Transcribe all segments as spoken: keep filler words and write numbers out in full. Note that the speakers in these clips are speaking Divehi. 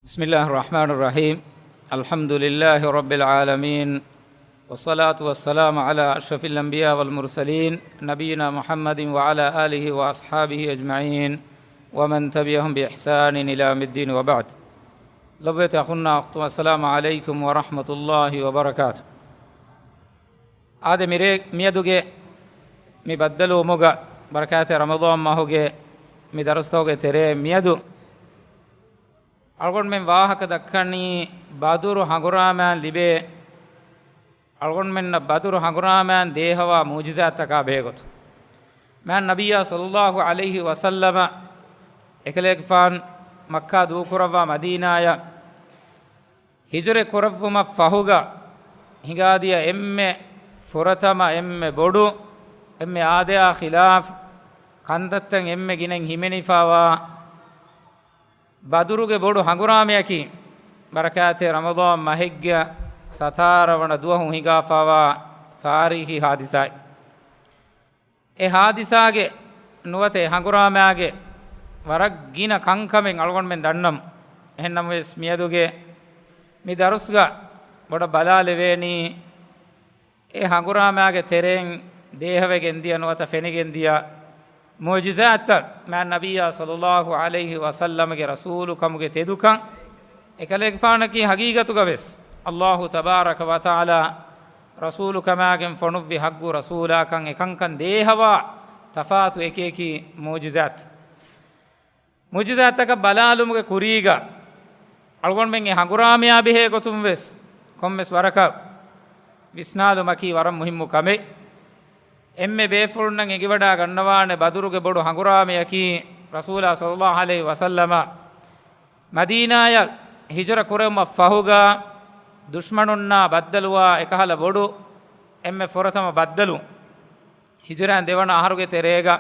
بسم الله الرحمن الرحيم. الحمد لله رب العالمين. والصلاة والسلام على أشرف الأنبياء والمرسلين نبينا محمد وعلى آله وأصحابه أجمعين ومن تبعهم بإحسان إلى يوم الدين وبعد. ލޮބުވެތި އަޚުންނާ އުޚްތުން، السلام عليكم ورحمة الله وبركاته. އާދެ، މިރޭ މިއަދުގެ މި ބައްދަލުވުމުގަ ބަރަކާތެއް ރަމަޟާން މަހުގެ މި ދަރުސްތަކުގެ ތެރޭ މިއަދު އަޅުގަނޑުމެން ވާހަކަ ދައްކަނީ ބަދުރު ހަނގުރާމައިން ލިބޭ، އަޅުގަނޑުމެންނަށް ބަދުރު ހަނގުރާމައިން ދޭހަވާ މުޢުޖިޒާތްތަކާ ބެހޭގޮތުން. މާތް ނަބިއްޔާ ޞައްލައްލާހު ޢަލައިހި ވަސައްލަމަ އެކަލޭގެފާނު މައްކާ ދޫކުރައްވާ މަދީނާޔަށް ހިޖުރަ ކުރައްވުމަށް ފަހުގަ ހިނގާދިޔަ އެންމެ ފުރަތަމަ، އެންމެ ބޮޑު، އެންމެ އާދަޔާ ޚިލާފް ކަންތައްތައް އެންމެ ގިނައިން ހިމެނިފަވާ ބަދުރުގެ ބޮޑު ހަނގުރާމަޔަކީ، ބަރަކާތެއް ރަމަޟާން މަހެއްގެ ސަތާރަ ވަނަ ދުވަހު ހިނގާފަވާ ތާރީޚީ ހާދިސާއެއް. އެ ހާދިސާގެ ނުވަތަ އެ ހަނގުރާމައިގެ ވަރަށް ގިނަ ކަންކަމެއް އަޅުގަނޑުމެން ދަންނަމު. އެހެންނަމަވެސް، މިއަދުގެ މި ދަރުސްގަ ބޮޑަށް ބަލާލެވޭނީ، އެ ހަނގުރާމައިގެ ތެރެއިން ދޭހަވެގެން ދިޔަ ނުވަތަ ފެނިގެން ދިޔަ މުޢުޖިޒާތްތައް، މާތް ނަބިއްޔާ ޞައްލައްލާހު ޢަލައިހި ވަސައްލަމަގެ ރަސޫލުކަމުގެ ތެދުކަން. އެކަލޭގެފާނަކީ ހަގީގަތުގަވެސް އައްލާހު ތަބާރަކަ ވަތަޢާލާ ރަސޫލުކަމާގެން ފޮނުއްވި ޙައްޤު ރަސޫލާކަން. އެކަންކަން ދޭހަވާ ތަފާތު އެކިއެކި މުޢުޖިޒާތް. މުޢުޖިޒާތްތަކަށް ބަލާލުމުގެ ކުރީގަ، އަޅުގަނޑުމެން އެ ހަނގުރާމަޔާ ބެހޭ ގޮތުން ވެސް ކޮންމެސް ވަރަކަށް ވިސްނާލުމަކީ ވަރަށް މުހިއްމު ކަމެއް. އެންމެ ބޭފުޅުންނަށް އެނގިވަޑާ ގަންނަވާނެ، ބަދުރުގެ ބޮޑު ހަނގުރާމަޔަކީ، ރަސޫލާ ޞައްލައްލާހު ޢަލައިހި ވަސައްލަމަ މަދީނާޔަށް ހިޖުރަ ކުރެވުމަށް ފަހުގަ، ދުޝްމަނުންނާ ބައްދަލުވާ އެކަހަލަ ބޮޑު އެންމެ ފުރަތަމަ ބައްދަލު. ހިޖުރައިން ދެވަނަ އަހަރުގެ ތެރޭގަ،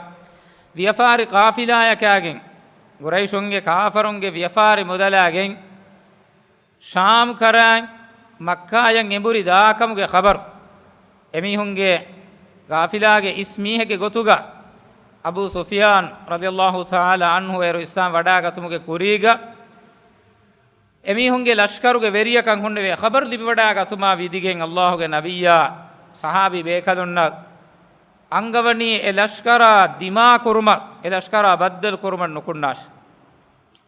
ވިޔަފާރި ޤާފިލާޔަކާގެން، ޤުރައިޝުންގެ ކާފަރުންގެ ވިޔަފާރި މުދަލާގެން، ޝާމް ކަރައިން މައްކާޔަށް އެނބުރި ދާކަމުގެ ޚަބަރު، އެމީހުންގެ ޤާފިލާގެ އިސް މީހެއްގެ ގޮތުގަ، އަބޫ ސުފިޔާން ރަޟިޔައްލާހު ތަޢާލާ ޢަންހު އޭރު އިސްލާމް ވަޑާގަތުމުގެ ކުރީގަ، އެމީހުންގެ ލަޝްކަރުގެ ވެރިޔަކަން ހުންނެވި ޚަބަރު ލިބިވަޑާގަތުމާ ވިދިގެން، އައްލާހުގެ ނަބިއްޔާ ޞަޙާބީ ބޭކަލުންނަށް އަންގަވަނީ އެ ލަޝްކަރާ ދިމާކުރުމަށް، އެ ލަޝްކަރާ ބައްދަލު ކުރުމަށް ނުކުންނާށި.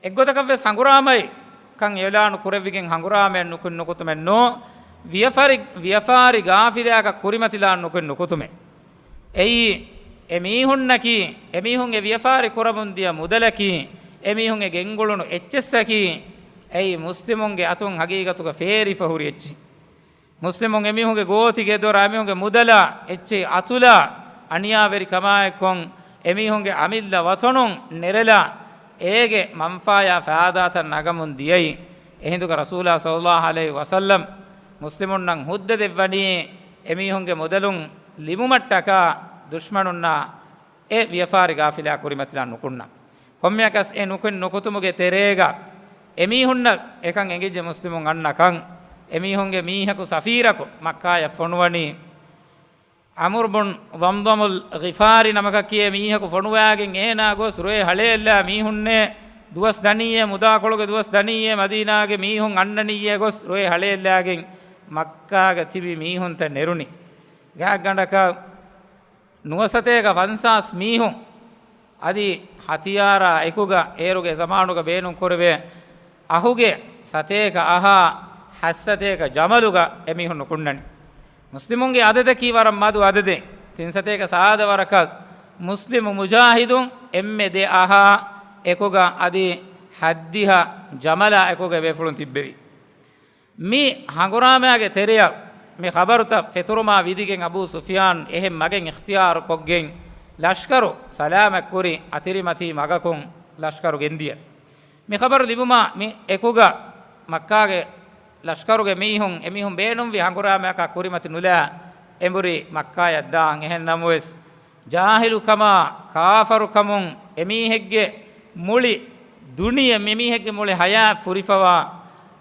އެއްގޮތަކަށްވެސް ހަނގުރާމައެއް ކަން އިޢުލާނު ކުރެވިގެން ހަނގުރާމައެއް ނުކުތް ނުކުތުމެއް ނޫން. ވިޔަފާރި، ވިޔަފާރި ގާފިލާގަ ކުރިމަތިލާން ނުކުތް ނުކުތުމެއް. އެއީ، އެ މީހުންނަކީ، އެމީހުން އެ ވިޔަފާރި ކުރަމުން ދިޔަ މުދަލަކީ، އެމީހުން އެ ގެންގުޅުނު އެއްޗިއްސަކީ، އެއީ މުސްލިމުންގެ އަތުން ހަގީގަތުގަ ފޭރިފަ ހުރި އެއްޗި. މުސްލިމުން އެމީހުންގެ ގޯތި ގެދޮރާ، އެމީހުންގެ މުދަލާ އެއްޗެހި އަތުލާ، އަނިޔާވެރިކަމާއެއްކޮށް، އެމީހުންގެ އަމިއްލަ ވަތަނުން ނެރެލާ، އޭގެ މަންފާޔާ ފައިދާތައް ނަގަމުން ދިޔައީ. އެހިނދުގަ ރަސޫލާ ޞައްލައްލާހު ޢަލައިހި ވަސައްލަމް މުސްލިމުންނަށް ހުއްދަ ދެއްވަނީ، އެމީހުންގެ މުދަލުން ލިބުމަށްޓަކާ ދުޝްމަނުންނާ އެ ވިޔަފާރި ގާފިލާ ކުރިމަތިލާން ނުކުންނަ. ކޮންމެއަކަސް އެ ނުކުތް ނުކުތުމުގެ ތެރޭގަ އެމީހުންނަށް އެކަން އެނގިއްޖެ މުސްލިމުން އަންނަ ކަން. އެމީހުންގެ މީހަކު ސަފީރަކު މައްކާޔަށް ފޮނުވަނީ، ޢަމްރު ބުން ޟަމްޟަމުލް ޣިފާރި ނަމަކަށް ކިޔޭ މީހަކު ފޮނުވާގެން އޭނާ ގޮސް ރޮއެ ހަޅޭއްލާ މީހުންނޭ ދުވަސް ދަނިއްޔޭ، މުދާކޮޅުގެ ދުވަސް ދަނިއްޔޭ، މަދީނާގެ މީހުން އަންނަނިއްޔޭ ގޮސް ރޮއެ ހަޅޭއްލާގެން މައްކާގަ ތިބި މީހުންތައް ނެރުނި. ގާތްގަނޑަކަށް ނުވަސަތޭކަ ފަންސާސް މީހުން އަދި ހަތިޔާރާ އެކުގަ އޭރުގެ ޒަމާނުގަ ބޭނުން ކުރެވޭ އަހުގެ ސަތޭކަ އަހާ ހަތްސަތޭކަ ޖަމަލުގަ އެމީހުން ނުކުންނަނީ. މުސްލިމުންގެ އަދަދަކީ ވަރަށް މަދު އަދަދެއް. ތިން ސަތޭކަ ސާދަ ވަރަކަށް މުސްލިމު މުޖާހިދުން އެންމެ ދެ އަހާ އެކުގަ އަދި ހައްދިހަ ޖަމަލާ އެކުގަ ބޭފުޅުން ތިއްބެވި. މި ހަނގުރާމައިގެ ތެރެއަށް މި ޚަބަރުތައް ފެތުރުމާ ވިދިގެން އަބޫ ސުފިޔާން އެހެން މަގެއް އިޚްތިޔާރު ކޮށްގެން ލަޝްކަރު ސަލާމަތް ކުރި އަތިރިމަތީ މަގަކުން ލަޝްކަރު ގެންދިޔަ. މި ޚަބަރު ލިބުމާ މި އެކުގަ މައްކާގެ ލަޝްކަރުގެ މީހުން އެމީހުން ބޭނުންވި ހަނގުރާމައަކާ ކުރިމަތި ނުލާ އެނބުރި މައްކާޔަށް ދާން. އެހެން ނަމަވެސް، ޖާހިލުކަމާ، ކާފަރުކަމުން އެމީހެއްގެ މުޅި ދުނިޔެ، މިމީހެއްގެ މުޅި ހަޔާތް ފުރިފަވާ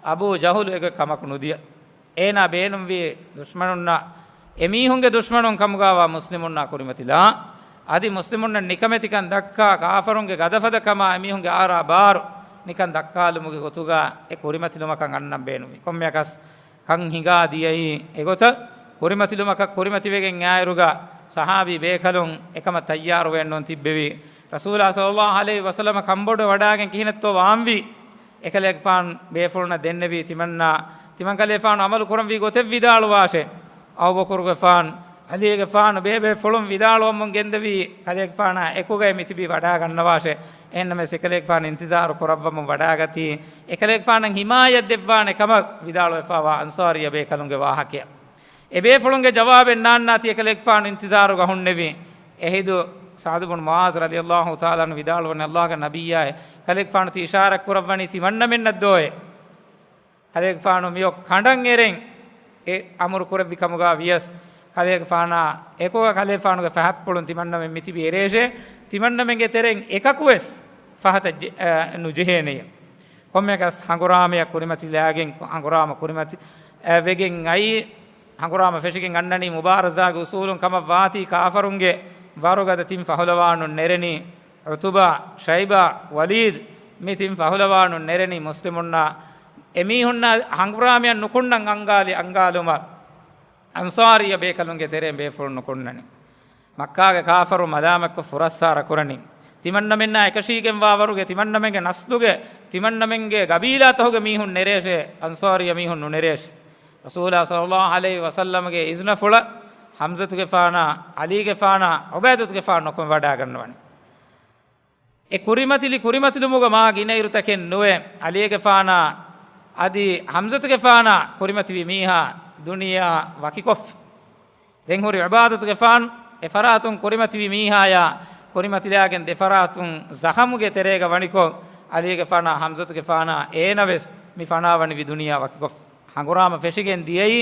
އަބޫ ޖަހުލު އެގޮތް ކަމަކު ނުދިޔަ. އޭނާ ބޭނުންވީ ދުޝްމަނުންނަށް އެމީހުންގެ ދުޝްމަނުން ކަމުގައިވާ މުސްލިމުންނާ ކުރިމަތިލާ، އަދި މުސްލިމުންނަށް ނިކަމެތިކަން ދައްކާ ކާފަރުންގެ ގަދަފަދަކަމާ އެމީހުންގެ އާރާ ބާރު ނިކަން ދައްކާލުމުގެ ގޮތުގަ އެ ކުރިމަތިލުމަކަށް އަންނަން ބޭނުމި. ކޮންމެއަކަސް ކަން ހިނގާ ދިޔައީ އެގޮތަށް، ކުރިމަތިލުމަކަށް ކުރިމަތިވެގެން އާއިރުގަ ޞަޙާބީ ބޭކަލުން އެކަމަށް ތައްޔާރުވެއެއްނޫން ތިއްބެވި. ރަސޫލާ ޞައްލައްލާހު ޢަލައިހި ވަސައްލަމަ ކަންބޮޑުވެ ވަޑާގެން ކިހިނެއްތޯ ވާންވީ؟ އެކަލޭގެފާނު ބޭފުޅުންނަށް ދެންނެވީ ތިމަންނާ، ތިމަންކަލޭފާނު ޢަމަލު ކުރަންވީ ގޮތެއް ވިދާޅުވާށޭ. އަބޫބަކުރުގެފާނު، ޢަލީގެފާނު ބޭބޭފުޅުން ވިދާޅުވަމުން ގެންދެވީ ކަލޭގެފާނާ އެކުގައި މިތިބީ ވަޑާގަންނަވާށޭ. އެހެންނަމަވެސް އެކަލޭގެފާނު އިންތިޒާރު ކުރައްވަމުން ވަޑާގަތީ، އެކަލޭގެފާނަށް ހިމާޔަތް ދެއްވާނެ ކަމަށް ވިދާޅުވެފާވާ އަންޞާރިއްޔަ ބޭކަލުންގެ ވާހަކައެއް. އެބޭފުޅުންގެ ޖަވާބެއް ނާންނާތީ އެކަލޭގެފާނު އިންތިޒާރުގަ ހުންނެވީ. އެހިނދު ސަޢުދު ބުނު މުޢާޛު ރަޟިޔައްލާހު ތަޢާލާ ޢަންހު ވިދާޅުވަނީ، ﷲގެ ނަބިއްޔާއޭ، ކަލޭގެފާނު ތި އިޝާރަތް ކުރައްވަނީ ތިމަންނަމެންނަށް ދޯއޭ؟ ކަލޭގެފާނު މިއޮށް ކަނޑަށް އެރެން އެ އަމުރު ކުރެއްވި ކަމުގަ ވިޔަސް، ކަލޭގެފާނާ އެކުގަ ކަލޭގެފާނުގެ ފަހަތްޕުޅުން ތިމަންނަމެން މިތިބީ އެރޭށޭ، ތިމަންނަމެންގެ ތެރެއިން އެކަކުވެސް ފަހަތަށް ޖެ-، އަ، ނުޖެހޭނެޔޭ. ކޮންމެއަކަސް ހަނގުރާމަޔަށް ކުރިމަތިލާގެން، ހަނގުރާމަ ކުރިމަތި، އަ، ވެގެން އައީ، ހަނގުރާމަ ފެށިގެން އަންނަނީ މުބާރަޒާގެ އުސޫލުން ކަމަށް ވާތީ، ކާފަރުންގެ ވަރުގަދަ ތިން ފަހުލަވާނުން ނެރެނީ، ޢުތުބާ، ޝައިބާ، ވަލީދު، މި ތިން ފަހުލަވާނުން ނެރެނީ މުސްލިމުންނާ އެމީހުންނާ ހަނގުރާމަޔަށް ނުކުންނަން އަންގާލި އަންގާލުމަށް. އަންޞާރިއްޔަ ބޭކަލުންގެ ތެރެއިން ބޭފުޅުން ނުކުންނަނީ. މައްކާގެ ކާފަރު މަލާމަތްކޮށް ފުރައްސާރަ ކުރަނީ. ތިމަންނަމެންނާ އެކަށީގެންވާވަރުގެ ތިމަންނަމެންގެ ނަސްލުގެ، ތިމަންނަމެންގެ ގަބީލާތަކުގެ މީހުން ނެރޭށޭ، އަންޞާރިއްޔަ މީހުން ނުނެރޭށޭ. ރަސޫލާ ޞައްލައްލާހު ޢަލައިހި ވަސައްލަމަގެ އިޒުނަފުޅަށް ޙަމްޒަތުގެފާނާ، ޢަލީގެފާނާ، ޢުބައިދަތުގެފާނު ނުކުމެ ވަޑާގަންނަވަނީ. އެ ކުރިމަތިލި ކުރިމަތިލުމުގަ މާ ގިނައިރުތަކެއް ނުވެ، ޢަލީގެފާނާ އަދި ޙަމްޒަތުގެފާނާ ކުރިމަތިވި މީހާ ދުނިޔެއާ ވަކިކޮށްފި. ދެން ހުރި ޢުބައިދަތުގެފާނު އެފަރާތުން ކުރިމަތިވި މީހާޔާ ކުރިމަތިލާގެން ދެފަރާތުން ޒަޚަމުގެ ތެރޭގަ ވަނިކޮށް، ޢަލީގެފާނާ ޙަމްޒަތުގެފާނާ އޭނަވެސް މި ފަނާވަނިވި ދުނިޔެއާ ވަކިކޮށްފި. ހަނގުރާމަ ފެށިގެން ދިޔައީ،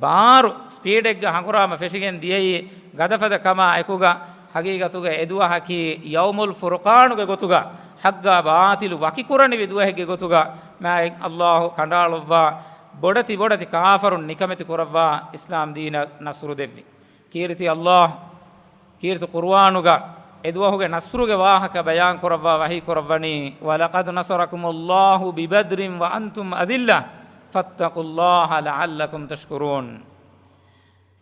ބާރު ސްޕީޑެއްގަ ހަނގުރާމަ ފެށިގެން ދިޔައީ، ގަދަފަދަ ކަމާ އެކުގަ، ޙަޤީޤަތުގަ އެދުވަހަކީ ޔައުމުލް ފުރުޤާނުގެ ގޮތުގަ، ޙައްޤާ ބާޠިލު ވަކިކުރަނިވި ދުވަހެއްގެ ގޮތުގަ، މާތް ﷲ ކަނޑައަޅުއްވާ، ބޮޑެތި ބޮޑެތި ކާފަރުން ނިކަމެތި ކުރައްވާ، އިސްލާމް ދީނަށް ނަޞްރު ދެއްވި. ކީރިތި ﷲ، ކީރިތި ޤުރުއާނުގަ އެދުވަހުގެ ނަޞްރުގެ ވާހަކަ ބަޔާން ކުރައްވާ ވަޙީ ކުރައްވަނީ، وَلَقَدْ نَصَرَكُمُ اللَّهُ بِبَدْرٍ وَأَنْتُمْ أَذِلَّةٌ فَاتَّقُوا اللَّهَ لَعَلَّكُمْ تَشْكُرُونَ.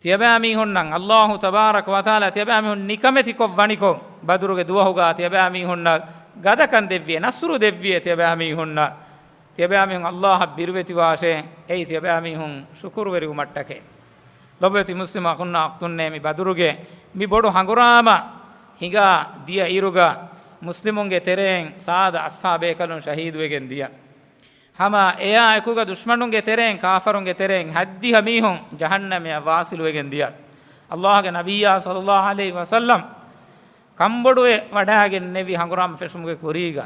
ތިޔަބައިމީހުންނަށް ﷲ ތަބާރަކަ ވަތަޢާލާ ތިޔަބައިމީހުން ނިކަމެތިކޮށް ވަނިކޮށް، ބަދުރުގެ ދުވަހުގަ ތިޔަބައިމީހުންނަށް ގަދަކަން ދެއްވިއޭ، ނަޞްރު ދެއްވިއޭ ތިޔަބައިމީހުންނަށް. ތިޔަބައިމީހުން ﷲ އަށް ބިރުވެތިވާށޭ. އެއީ ތިޔަބައިމީހުން ޝުކުރުވެރިވުމަށްޓަކައި. ލޮބުވެތި މުސްލިމް އަޚުންނާ އުޚްތުންނޭ، މި ބަދުރުގެ މި ބޮޑު ހަނގުރާމަ ހިނގާ ދިޔަ އިރުގަ މުސްލިމުންގެ ތެރެއިން ސާދަ އަޞްޙާބޭކަލުން ޝަހީދުވެގެން ދިޔަ. ހަމަ އެޔާ އެކުގަ ދުޝްމަނުންގެ ތެރެއިން، ކާފަރުންގެ ތެރެއިން ހަތްދިހަ މީހުން ޖަހަންނަމަށް ވާސިލުވެގެން ދިޔަ. ﷲގެ ނަބިއްޔާ ޞައްލައްލާހު ޢަލައިހި ވަސައްލަމް ކަންބޮޑުވެ ވަޑާގެންނެވި ހަނގުރާމަ ފެށުމުގެ ކުރީގަ،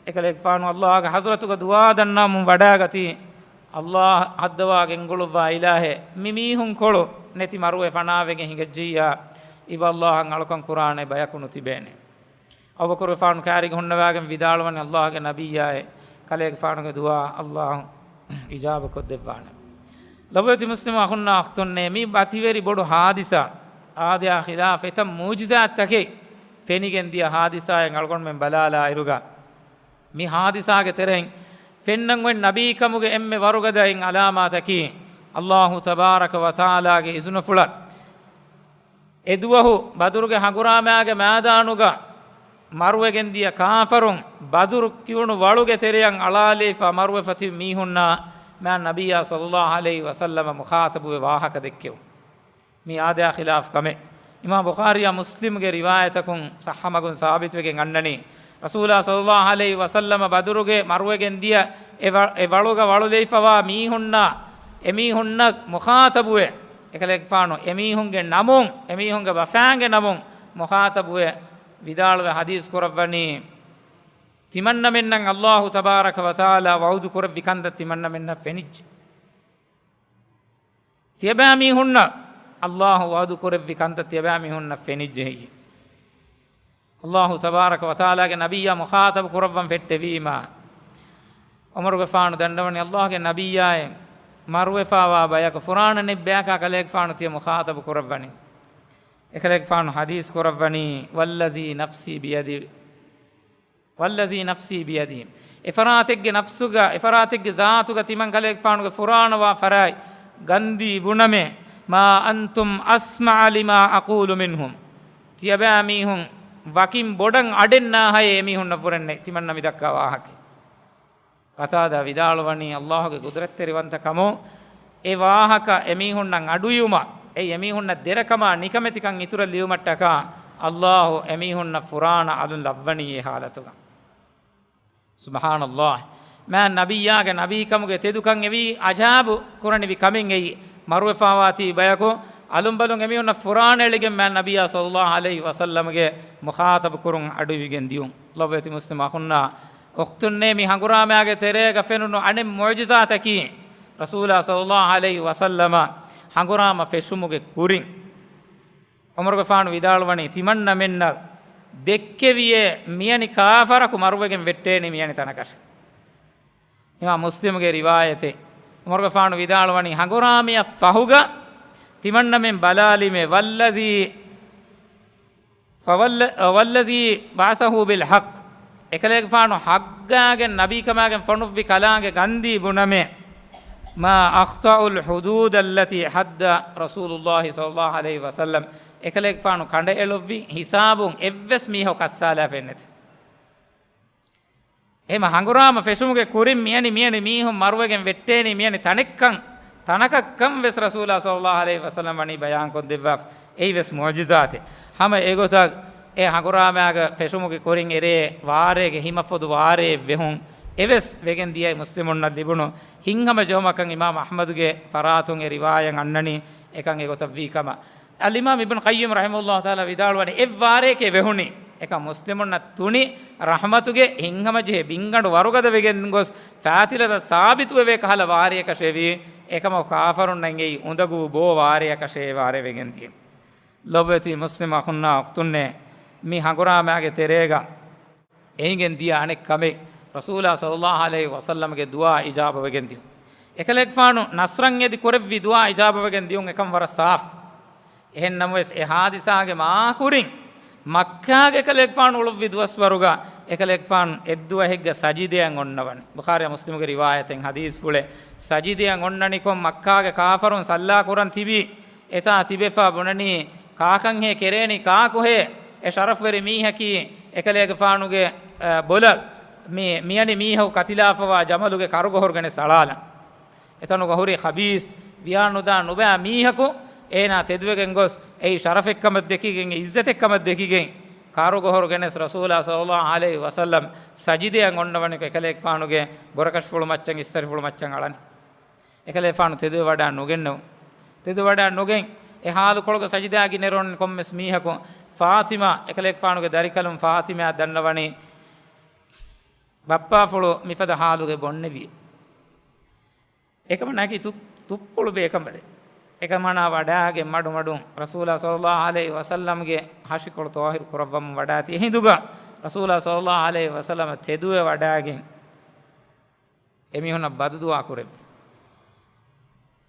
އެކަލޭގެފާނު ﷲގެ ޙަޟްރަތުގަ ދުޢާ ދަންނަވަމުން ވަޑާގަތީ، ﷲ ހައްދަވާ ގެންގުޅުއްވާ އިލާހޭ، މި މީހުންކޮޅު ނެތި މަރުވެ ފަނާވެގެން ހިނގައްޖިއްޔާ، އިބަ ﷲ އަށް އަޅުކަން ކުރާނެ ބަޔަކު ނުތިބޭނެ. އަބޫބަކުރުގެފާނު ކާރިގަ ހުންނަވާގެން ވިދާޅުވަނީ، ﷲގެ ނަބިއްޔާއޭ، ކަލޭގެފާނުގެ ދުޢާ ﷲ އިޖާބަކޮށްދެއްވާނެ. ލޮބުވެތި މުސްލިމް އަޚުންނާ އުޚްތުންނޭ، މި މަތިވެރި ބޮޑު ޙާދިސާ، އާދަޔާ ޚިލާފަށް އެތައް މުޢުޖިޒާތްތަކެއް ފެނިގެން ދިޔަ ޙާދިސާއެއް އަޅުގަނޑުމެން ބަލާލާއިރުގަ، މި ޙާދިސާގެ ތެރެއިން ފެންނަން އޮތް ނަބީކަމުގެ އެންމެ ވަރުގަދައިން ޢަލާމާތަކީ، ﷲ ތަބާރަކަ ވަތަޢާލާގެ އިޒުނަފުޅަށް އެދުވަހު ބަދުރުގެ ހަނގުރާމާގެ މައިދާނުގަ މަރުވެގެން ދިޔަ ކާފަރުން ބަދުރު ކިޔުނު ވަޅުގެ ތެރެއަށް އަޅާލައިފަ މަރުވެފަ ތިބި މީހުންނާ މާތް ނަބިއްޔާ ޞައްލައްލާހު ޢަލައިހި ވަސައްލަމަ މުޚާޠަބުވެ ވާހަކަ ދެއްކެވުން. މީ އާދަޔާ ޚިލާފު ކަމެއް. އިމާމް ބުޚާރީއާ މުސްލިމްގެ ރިވާޔަތަކުން ޞައްޙަ މަގުން ސާބިތުވެގެން އަންނަނީ، ރަސޫލާ ޞައްލައްލާހު ޢަލައިހި ވަސައްލަމަ ބަދުރުގެ މަރުވެގެން ދިޔަ އެ ވަ-، އެ ވަޅުގަ ވަޅުލައިފަވާ މީހުންނާ، އެމީހުންނަށް މުޚާޠަބުވެ، އެކަލޭގެފާނު އެމީހުންގެ ނަމުން، އެމީހުންގެ ބަފައިންގެ ނަމުން މުޚާޠަބުވެ ވިދާޅުވެ ޙަދީޘް ކުރައްވަނީ، ތިމަންނަމެންނަށް ﷲ ތަބާރަކަ ވަތަޢާލާ ވަޢުދު ކުރެއްވި ކަންތައް ތިމަންނަމެންނަށް ފެނިއްޖެ. ތިޔަބައިމީހުންނަށް ﷲ ވަޢުދު ކުރެއްވި ކަންތައް ތިޔަބައިމީހުންނަށް ފެނިއްޖެ ހެއްޔެ؟ ﷲ ތަބާރަކަ ވަތަޢާލާގެ ނަބިއްޔާ މުޚާޠަބު ކުރައްވަން ފެއްޓެވީމާ، ޢުމަރުގެފާނު ދަންނަވަނީ، ﷲގެ ނަބިއްޔާއޭ، މަރުވެފާވާ ބަޔަކު ފުރާނަ ނެތް ބަޔަކާ ކަލޭގެފާނު ތިޔަ މުޚާޠަބު ކުރައްވަނީ. އެކަލޭގެފާނު ޙަދީޘް ކުރައްވަނީ، والذي نفسي بيده، والذي نفسي بيده، އެފަރާތެއްގެ ނަފްސުގަ، އެފަރާތެއްގެ ޒާތުގަ ތިމަން ކަލޭގެފާނުގެ ފުރާނަވާ ފަރާތް ގަންދީ ބުނަމޭ، "ما أنتم أسمع لما أقول منهم." ތިޔަބައިމީހުން ވަކިން ބޮޑަށް އަޑެއް ނާހައޭ އެމީހުންނަށް ވުރެންނެއް ތިމަންނަ މި ދައްކާ ވާހަކަ. ޤަތާދާ ވިދާޅުވަނީ، ﷲގެ ޤުދުރަތްތެރިވަންތަ ކަމުން އެ ވާހަކަ އެމީހުންނަށް އަޑުއިވުމަށް، އެ އެމީހުންނަށް ދެރަކަމާ ނިކަމެތިކަން އިތުރަށް ލިޔުމަށްޓަކާ، ﷲ އެމީހުންނަށް ފުރާނަ އަލުން ލައްވަނީ އެ ޙާލަތުގަ. ސުބްޙާނަﷲ. މާތް ނަބިއްޔާގެ ނަބީކަމުގެ ތެދުކަން އެވީ ޢަޖާބު ކުރަނިވި ކަމެއް. އެއީ މަރުވެފާވާތީ ބަޔަކު އަލުންބަލުން އެމީހުންނަށް ފުރާނަ އެޅިގެން މާތް ނަބިއްޔާ ޞައްލަﷲ ޢަލައިހި ވަސައްލަމަގެ މުޚާޠަބު ކުރުން އަޑުއިވިގެން ދިޔުން. ލޮބުވެތި މުސްލިމް އަޚުންނާ އުޚްތުންނޭ، މި ހަނގުރާމައިގެ ތެރޭގަ ފެނުނު އަނެއް މުޢުޖިޒާތަކީ، ރަސޫލާ ޞައްލަﷲ ޢަލައިހި ވަސައްލަމަ ހަނގުރާމަ ފެށުމުގެ ކުރިން، ޢުމަރުގެފާނު ވިދާޅުވަނީ، ތިމަންނަމެންނަށް ދެއްކެވިޔޭ މިޔަނި ކާފަރަކު މަރުވެގެން ވެއްޓޭނީ މިޔަނި ތަނަކަށެއް. އިމާމް މުސްލިމުގެ ރިވާޔަތެއް. ޢުމަރުގެފާނު ވިދާޅުވަނީ، ހަނގުރާމަޔަށް ފަހުގަ ތިމަންނަމެން ބަލާލީމޭ، والذي، فوال-، والذي بعثه بالحق، އެކަލޭގެފާނު ޙައްޤާގެން ނަބީކަމާގެން ފޮނުއްވި ކަލާނގެ ގަންދީ ބުނަމޭ، ما أخطأوا الحدود التي حد رسول الله صلى الله عليه وسلم، އެކަލޭގެފާނު ކަނޑައެޅުއްވި ހިސާބުން އެއްވެސް މީހަކު ކައްސާލާފައެއް ނެތެ. އެހެމަ ހަނގުރާމަ ފެށުމުގެ ކުރިން މިޔަނި، މިޔަނި މީހުން މަރުވެގެން ވެއްޓޭނީ މިޔަނި ތަނެއްކަން، ތަނަކަށްކަން ވެސް ރަސޫލާ ޞައްލަﷲ ޢަލައިހި ވަސައްލަމް ވަނީ ބަޔާންކޮށްދެއްވާފަ. އެއީ ވެސް މުޢުޖިޒާތެއް. ހަމަ އެގޮތަށް އެ ހަނގުރާމައިގެ ފެށުމުގެ ކުރިން އެރޭ ވާރޭގެ ހިމަފޮދު ވާރޭއެއް ވެހުން އެވެސް ވެގެން ދިޔައީ މުސްލިމުންނަށް ލިބުނު ހިތްހަމަޖެހުމަކަށް އިމާމް އަޙްމަދުގެ ފަރާތުން އެ ރިވާޔަތް އަންނަނީ އެކަން އެގޮތަށް ވީ ކަމަށް. އަލްއިމާމް އިބްނު ޤައްޔިމް ރަޙިމަހުﷲ ތަޢާލާ ވިދާޅުވަނީ، އެއްވާރޭކޭ ވެހުނީ. އެކަން މުސްލިމުންނަށް ތުނި ރަޙްމަތުގެ ހިތްހަމަޖެހޭ ބިންގަނޑު ވަރުގަދަ ވެގެން ގޮސް ފާތިލަތައް ސާބިތުވެވޭ ކަހަލަ ވާރިޔަކަށެވީ. އެކަމަކު ކާފަރުންނަށް އެއީ އުނދަގޫ ބޯ ވާރިޔަކަށޭ ވާރޭ ވެގެން ދިޔަ. ލޮބުވެތި މުސްލިމް އަޚުންނާ އުޚްތުންނޭ، މި ހަނގުރާމައިގެ ތެރޭގަ އެނގެން ދިޔަ އަނެއް ކަމެއް، ރަސޫލާ ޞައްލަﷲ ޢަލައިހި ވަސައްލަމްގެ ދުޢާ އިޖާބަވެގެން ދިޔުން. އެކަލޭގެފާނު ނަޞްރަށް އެދި ކުރެއްވި ދުޢާ އިޖާބަވެގެން ދިޔުން އެކަން ވަރަށް ސާފު. އެހެން ނަމަވެސް، އެ ޙާދިސާގެ މާކުރިން މައްކާގެ އެކަލޭގެފާނު އުޅުއްވި ދުވަސްވަރުގަ އެކަލޭގެފާނު އެއްދުވަހެއްގަ ސަޖިދައަށް އޮންނަވަނީ. ބުޚާރީ މުސްލިމުގެ ރިވާޔަތެއް ޙަދީޘްފުޅެއް. ސަޖިދައަށް އޮންނަނިކޮށް މައްކާގެ ކާފަރުން ސައްލާ ކުރަން ތިބީ. އެތާ ތިބެފަ ބުނަނީ، ކާކަންހޭ ކެރޭނީ ކާކުހޭ؟ އެ ޝަރަފްވެރި މީހަކީ އެކަލޭގެފާނުގެ، އަ، ބޮލަށް މި-، މިޔަނި މީހަކު ކަތިލާފަވާ ޖަމަލުގެ ކަރުގޮހޮރު ގެނެސް އަޅާލަން. އެތަނުގަ ހުރި ޚަބީސް ވިޔާނުދާ ނުބައި މީހަކު އޭނާ ތެދުވެގެން ގޮސް، އެއީ ޝަރަފެއްކަމަށް ދެކިގެން، އެއީ ޢިއްޒަތެއްކަމަށް ދެކިގެން، ކަރުގޮހޮރު ގެނެސް ރަސޫލާ ޞައްލަﷲ ޢަލައިހި ވަސައްލަމް ސަޖިދައަށް އޮންނަވަނިކޮށް އެކަލޭގެފާނުގެ ބުރަކަށިފުޅު މައްޗަށް އިސްތަށިފުޅު މައްޗަށް އަޅަނީ. އެކަލޭގެފާނު ތެދުވެވަޑައި ނުގެންނެވު. ތެދުވެވަޑައި ނުގެން އެ ޙާލުކޮޅުގަ ސަޖިދާގަ އިންނައިރު ކޮންމެސް މީހަކު ފާޠިމާ، އެކަލޭގެފާނުގެ ދަރިކަލުން ފާޠިމާ ދަންނަވަނީ ބައްޕާފުޅު މިފަދަ ޙާލުގަ އޮންނެވި. އެކަމަކު ނަކި ތު-، ތުއްޕުޅު ބޭކަނބަލެއް. އެކަމަނާ ވަޑާގެން މަޑުމަޑުން ރަސޫލާ ޞައްލަﷲ ޢަލައިހި ވަސައްލަމްގެ ހަށިކޮޅު ޠާހިރު ކުރައްވަމުން ވަޑާތީ އެހިނދުގަ ރަސޫލާ ޞައްލަﷲ ޢަލައިހި ވަސައްލަމަ ތެދުވެވަޑާގެން އެމީހުންނަށް ބަދުދުޢާ ކުރެއްވި.